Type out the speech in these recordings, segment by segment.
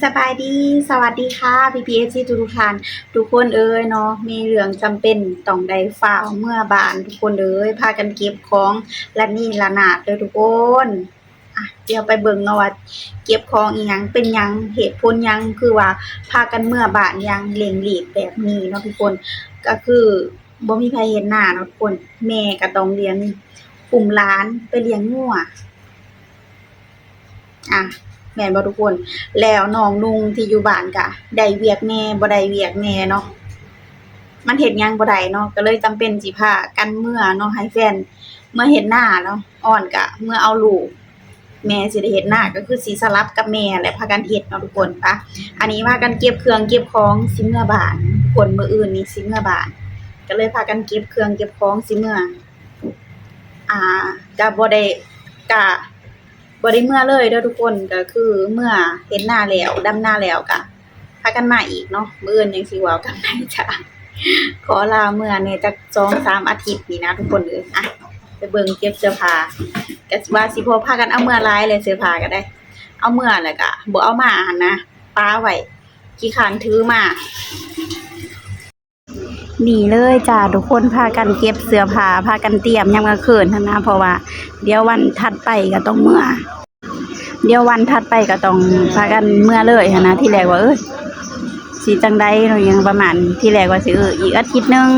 ສະບາຍດີ ສະຫວັດດີຄ່ະ ພີ່ໆ ເອັຟຊີ ທຸກໆທ່ານ ທຸກຄົນເອີຍເນາະ ມີເລື່ອງຈຳເປັນຕ້ອງໄດ້ຟ້າວເມືອບ້ານ ທຸກຄົນເອີຍ ພາກັນເກັບຂອງລະນີລະນາດເດີທຸກຄົນ. ອ່ະ ດຽວໄປເບິ່ງເນາະວ່າເກັບຂອງອີ່ຫຍັງ ເປັນຫຍັງ ເຫດຜົນຫຍັງ ຄືວ່າພາກັນເມືອບ້ານຢ່າງເລັ່ງລີບແບບນີ້ເນາະທຸກຄົນ. ກໍຄືບໍ່ມີໃຜເຮັດນາເນາະທຸກຄົນ ແມ່ກໍຕ້ອງລ້ຽງ ອຸ້ມຫຼານໄປລ້ຽງງົວ ອ່ະ ແມ່ນບໍ່ທຸກຄົນ? ແລ້ວນ້ອງນຸ່ງທີ່ຢູ່ບ້ານກະໄດ້ວຽກແດ່ ບໍ່ໄດ້ວຽກແດ່ເນາະ ມັນເຮັດຫຍັງບໍ່ໄດ້ເນາະ ກໍເລີຍຈຳເປັນຊິພາກັນເມືອເນາະ ໃຫ້ແຟນເມືອເຮັດນາເນາະ ອ້ອນກະເມືອເອົາລູກ ແມ່ຊິໄດ້ເຮັດນາ ກໍຄືຊິສະຫຼັບກັບແມ່ແຫຼະ ພາກັນເຮັດເນາະທຸກຄົນ. ປະ ອັນນີ້ພາກັນເກັບເຄື່ອງເກັບຂອງຊິເມືອບ້ານ ຄົນ ມື້ອື່ນນີ້ຊິເມືອບ້ານ ກໍເລີຍພາກັນເກັບເຄື່ອງເກັບຂອງຊິເມືອ ອ່າ ກະບໍ່ໄດ້ ກະບໍ່ໄດ້ເມືອເລີຍເດີທຸກຄົນ ກໍຄືເມືອເຮັດນາແລ້ວ ດຳນາແລ້ວກະພາກັນມາອີກເນາະ ມື້ອື່ນຈັ່ງຊິເວົ້າກັນໃນຈາ ຂໍລາເມືອແດ່ຈັກສອງສາມອາທິດນີ້ນະທຸກຄົນເອີຍ. ອ່ະ ໄປເບິ່ງເກັບເສື້ອຜ້າ ກະວ່າຊິບໍ່ພາກັນເອົາເມືອຫຼາຍແຫຼະ ເສື້ອຜ້າກໍໄດ້ ເອົາເມືອແລ້ວກະບໍ່ເອົາມາຫັ້ນນະ ປະໄວ້ ຂີ້ຄ້ານຖືມາ. ນີ້ເລີຍຈ້າ ທຸກຄົນພາກັນເກັບເສື້ອຜ້າ ພາກັນຕຽມຍາມກາງຄືນຫັ້ນນະ ເພາະວ່າດຽວວັນຖັດໄປກໍຕ້ອງເມືອ ດຽວວັນຖັດໄປກໍຕ້ອງພາກັນເມືອເລີຍຫັ້ນນະ. ທີແລກວ່າ ເອີຍ ຊິຈັ່ງໃດເນາະ ຫຍັງປະມານ ທີແລກວ່າຊິ ເອີ ອີກອາທິດໜຶ່ງ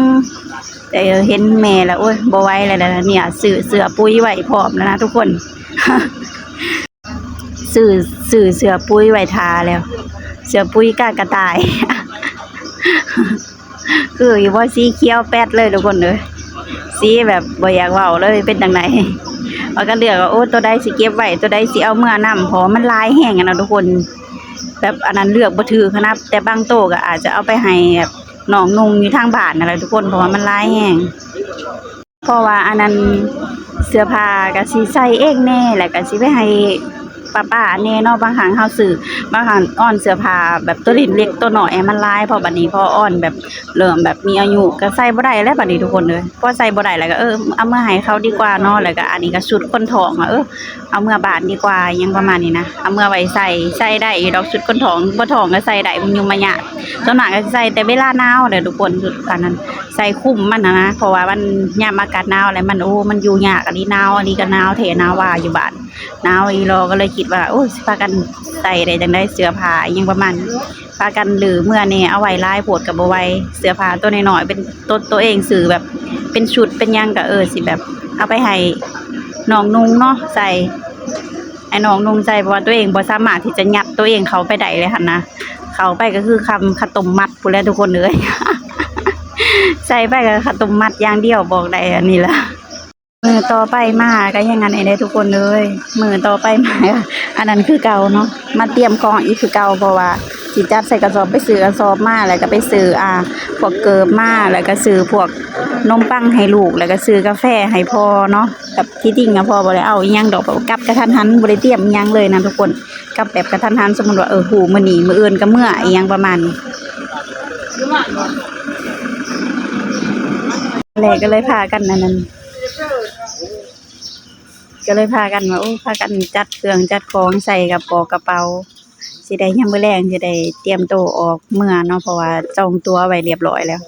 ແຕ່ເຫັນແມ່ແລ້ວ ໂອ້ຍ ບໍ່ໄຫວແລ້ວ ນີ້ຊື້ເສື້ອປຸຍໄວ້ພ້ອມແລ້ວນະທຸກຄົນ. ຊື້ ຊື້ເສື້ອປຸຍໄວ້ຖ້າແລ້ວ ເສື້ອປຸຍກາກະຕ່າຍ ຄືຢູ່ບໍ່ ສີຂຽວແປັດເລີຍທຸກຄົນເອີຍ ສີແບບບໍ່ຢາກເວົ້າເລີຍ ເປັນຈັ່ງໃດ ວ່າກໍເລືອກວ່າ ໂອ້ ໂຕໃດຊິເກັບໄວ້ ໂຕໃດຊິເອົາເມືອນຳ ເພາະວ່າມັນຫຼາຍແຮງຫັ້ນນະທຸກຄົນ ແບບອັນນັ້ນເລືອກບໍ່ຖືກຫັ້ນນະ ແຕ່ບາງໂຕກໍອາດຈະເອົາໄປໃຫ້ແບບນ້ອງນຸ່ງຢູ່ທາງບ້ານຫັ້ນແຫຼະທຸກຄົນ ເພາະວ່າມັນຫຼາຍແຮງ. ເພາະວ່າອັນນັ້ນ ເສື້ອຜ້າກະຊິໃສ່ເອງແດ່ ແລ້ວກະຊິໄປໃຫ້ປ້າໆແດ່ເນາະ ບາງຄັ້ງເຮົາຊື້ ບາງຄັ້ງອ້ອນເສື້ອຜ້າແບບໂຕເລັກໆໂຕນ້ອຍໃຫ້ມັນຫຼາຍ ເພາະບັດນີ້ພໍອ້ອນແບບເລີ່ມແບບມີອາຍຸກະໃສ່ບໍ່ໄດ້ແລ້ວບັດນີ້ທຸກຄົນເອີຍ ພໍໃສ່ບໍ່ໄດ້ແລ້ວກະ ເອີ ເອົາເມືອໃຫ້ເຂົາດີກວ່າເນາະ ແລ້ວກະອັນນີ້ກະຊຸດຄົນທ້ອງວ່າ ເອີ ເອົາເມືອບ້ານດີກວ່າ ອີ່ຫຍັງປະມານນີ້ນະ ເອົາເມືອໄວ້ໃສ່ ໃສ່ໄດ້ຢູ່ດອກ ຊຸດຄົນທ້ອງ ບໍ່ທ້ອງກະໃສ່ໄດ້ ມັນຫຍຸ້ງມາຍາກ ສ່ວນມາກກະຊິໃສ່ແຕ່ເວລາໜາວເດີທຸກຄົນ ຊຸດອັນນັ້ນ ໃສ່ຄຸມມັນຫັ້ນນະ ເພາະວ່າມັນ ຍາມອາກາດໜາວແລ້ວມັນ ໂອ້ ມັນຢູ່ຍາກອີ່ຫຼີ ໜາວອີ່ຫຼີ ກໍໜາວແທ້ໜາວວ່າຢູ່ບ້ານ ໜາວອີ່ຫຼີ ກໍເລີຍຄິດວ່າ ໂອ້ ຊິພາກັນໃສ່ໄດ້ຈັ່ງໃດ ເສື້ອຜ້າອີ່ຫຍັງປະມານ ພາກັນຮື້ເມືອແດ່ ເອົາໄວ້ຫຼາຍໂພດກໍບໍ່ໄຫວ ເສື້ອຜ້າໂຕນ້ອຍໆ ເປັນໂຕ ໂຕເອງຊື້ແບບເປັນຊຸດເປັນຫຍັງກໍ ເອີ ຊິແບບເອົາໄປໃຫ້ນ້ອງນຸ່ງເນາະ ໃສ່ ໃຫ້ນ້ອງນຸ່ງໃສ່ ເພາະວ່າໂຕເອງບໍ່ສາມາດທີ່ຈະຍັດໂຕເອງເຂົ້າໄປໄດ້ເລີຍຫັ້ນນະ ເຂົ້າໄປກໍຄືຄຳ ເຂົ້າຕົ້ມມັດພຸ້ນແຫຼະທຸກຄົນເອີຍ ໃສ່ໄປກໍເຂົ້າຕົ້ມມັດຢ່າງດຽວ ບອກໄດ້ອັນນີ້ລະ. ມື້ຕໍ່ໄປມາກໍຍັງອັນນີ້ເດ້ທຸກຄົນເອີຍ ມື້ຕໍ່ໄປມາ ອັນນັ້ນຄືເກົ່າເນາະ ມາຕຽມຂອງອີກຄືເກົ່າ ເພາະວ່າຊິຈັດໃສ່ກະສອບ ໄປຊື້ກະສອບມາ ແລ້ວກໍໄປຊື້ ອ່າ ພວກເກີບມາ ແລ້ວກໍຊື້ພວກນົມປັງໃຫ້ລູກ ແລ້ວກໍຊື້ກາແຟໃຫ້ພໍ່ເນາະ ແບບທີ່ຈິງອະ ພໍ່ບໍ່ໄດ້ເອົາອີ່ຫຍັງດອກ ແບບກັບກະທັນຫັນ ບໍ່ໄດ້ຕຽມອີ່ຫຍັງເລີຍນະທຸກຄົນ ກັບແບບກະທັນຫັນ ສົມມຸດວ່າ ເອີ ຮູ້ມື້ນີ້ ມື້ອື່ນກໍເມືອ ອີ່ຫຍັງປະມານນີ້ ແລ້ວກໍເລີຍພາກັນອັນນັ້ນ ກໍເລີຍພາກັນວ່າ ໂອ້ ພາກັນຈັດເຄື່ອງຈັດຂອງໃສ່ກະເປົາກະເປົາ ຊິໄດ້ຍາມມື້ແລງຊິໄດ້ຕຽມໂຕອອກເມືອເນາະ ເພາະວ່າຈອງຕົ໋ວໄວ້ລຽບລ້ອຍແລ້ວ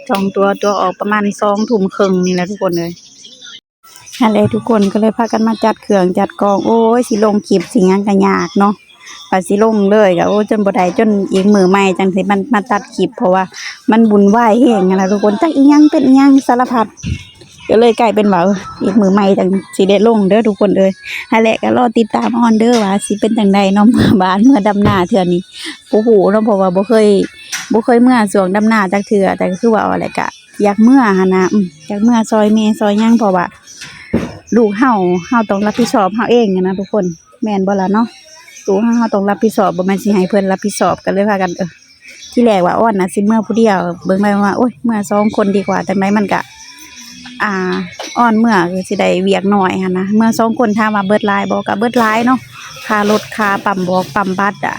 ຈອງຕົ໋ວ ຕົ໋ວອອກປະມານສອງທຸ່ມເຄິ່ງນີ້ແຫຼະທຸກຄົນເອີຍ. ຫັ້ນແຫຼະທຸກຄົນ ກໍເລີຍພາກັນມາຈັດເຄື່ອງຈັດຂອງ ໂອ້ຍ ຊິລົງຄລິບຊິຫຍັງກໍຍາກເນາະ ວ່າຊິລົງເລີຍກໍ ໂອ້ ຈົນບໍ່ໄດ້ ຈົນອີກມື້ໃໝ່ຈັ່ງຊິມາ ມາຕັດຄລິບ ເພາະວ່າມັນວຸ່ນວາຍແຮງຫັ້ນນະທຸກຄົນ ຈັກອີ່ຫຍັງເປັນອີ່ຫຍັງສາລະພັດ ກໍເລີຍກາຍເປັນວ່າ ເອີ ອີກມື້ໃໝ່ຈັ່ງຊິໄດ້ລົງເດີທຸກຄົນເອີຍ. ຫັ້ນແຫຼະ ກໍລໍຕິດຕາມອອນເດີວ່າຊິເປັນຈັ່ງໃດເນາະ ເມືອບ້ານເມືອດຳນາເທື່ອນີ້ ບໍ່ຮູ້ເນາະ ເພາະວ່າບໍ່ເຄີຍ ບໍ່ເຄີຍເມືອຊ່ວງດຳນາຈັກເທື່ອ ແຕ່ກໍຄືວ່າຫັ້ນແຫຼະ ກະຢາກເມືອຫັ້ນນະ ອື ຢາກເມືອຊ່ອຍແມ່ຊ່ອຍຫຍັງ ເພາະວ່າລູກເຮົາ ເຮົາຕ້ອງຮັບຜິດຊອບເຮົາເອງຫັ້ນນະທຸກຄົນ ແມ່ນບໍ່ລະເນາະ? ລູກເຮົາ ເຮົາຕ້ອງຮັບຜິດຊອບ ບໍ່ແມ່ນຊິໃຫ້ເພິ່ນຮັບຜິດຊອບ ກໍເລີຍພາກັນ ເອີ ທີແລກວ່າອອນນະຊິເມືອຜູ້ດຽວ ເບິ່ງໄປເບິ່ງມາ ໂອ້ຍ ເມືອສອງຄົນດີກວ່າ ຈັ່ງໃດມັນກະ ອ່າ ອອນເມືອກໍຊິໄດ້ວຽກໜ້ອຍຫັ້ນນະ ເມືອສອງຄົນຖາມວ່າເບິດຫຼາຍບໍ່ ກໍເບິດຫຼາຍເນາະ ຄ່າລົດ ຄ່າປ້ຳບອກປ້ຳບັດອະ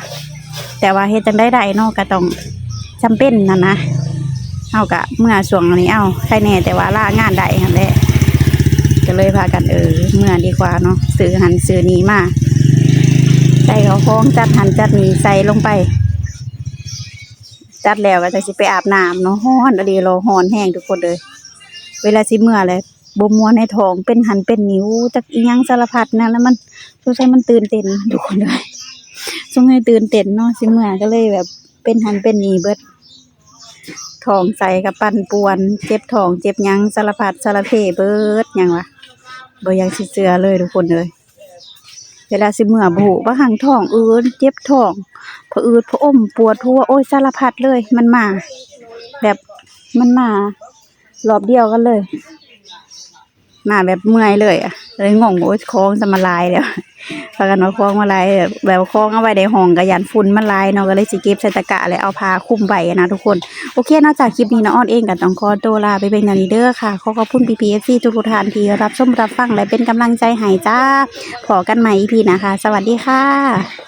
ແຕ່ວ່າເຮັດຈັ່ງໃດໄດ້ເນາະ ກໍຕ້ອງຈຳເປັນຫັ້ນນະ ເຮົາກະເມືອຊ່ວງນີ້ເອົາ ໃຄແນ່ແຕ່ວ່າລາງານໄດ້ຫັ້ນແຫຼະ ກໍເລີຍພາກັນ ເອີ ເມືອດີກວ່າເນາະ ຊື້ຫັ້ນຊື້ນີ້ມາ ໃສ່ເຂົ້າຂອງ ຈັດຫັ້ນຈັດນີ້ໃສ່ລົງໄປ. ຈັດແລ້ວກໍຈັ່ງຊິໄປອາບນ້ຳເນາະ. ຮ້ອນອີ່ຫຼີ ຮ້ອນແຮງທຸກຄົນເອີຍ. ເວລາຊິເມືອແລ້ວບໍ່ມ່ວນໃນທ້ອງ ເປັນຫັ້ນເປັນນີ້ ໂອ້ ຈັກອີ່ຫຍັງສາລະພັດນັ້ນລະ. ມັນ ສົງໄສມັນຕື່ນເຕັ້ນທຸກຄົນເອີຍ. ສົງໄສຕື່ນເຕັ້ນເນາະ ຊິເມືອກໍເລີຍແບບເປັນຫັ້ນເປັນນີ້ເບິດ. ທ້ອງໃສກໍປັ່ນປ່ວນ ເຈັບທ້ອງເຈັບຫຍັງສາລະພັດສາລະເພເບິດ ຫຍັງວະ ບໍ່ຢາກຊິເຊື່ອເລີຍທຸກຄົນເອີຍ. ເວລາຊິເມືອບໍ່ຮູ້ ບາງຄັ້ງທ້ອງອືດ ເຈັບທ້ອງ ຜະອືດຜະອົມ ປວດຫົວ ໂອ້ຍ ສາລະພັດເລີຍ. ມັນມາແບບ ມັນມາລອບດຽວກັນເລີຍ. ມາແບບເມື່ອຍເລີຍອະ ເລີຍງົງ ໂອ້ຍ ຂອງຊະມາຫຼາຍແລ້ວ. ພາກັນວ່າຂອງມາຫຼາຍ ແບບຂອງເອົາໄວ້ໃນຫ້ອງກໍຢ້ານຝຸ່ນມັນຫຼາຍເນາະ ກໍເລີຍຊິເກັບໃສ່ຕະກະ ແລ້ວເອົາຜ້າຄຸມໄວ້ນະທຸກຄົນ. ໂອເຄເນາະ ຈາກຄລິບນີ້ນ້ອງອອນເອງກໍຕ້ອງຂໍຕົວລາໄປພຽງເທົ່ານີ້ເດີຄ່ະ. ຂໍຂອບຄຸນພີ່ໆ ເອັຟຊີ ທຸກໆທ່ານທີ່ຮັບຊົມຮັບຟັງ ແລະ ເປັນກຳລັງໃຈໃຫ້ຈ້າ. ພໍ້ກັນໃໝ່ອີພີໜ້າຄ່ະ. ສະຫວັດດີຄ່ະ.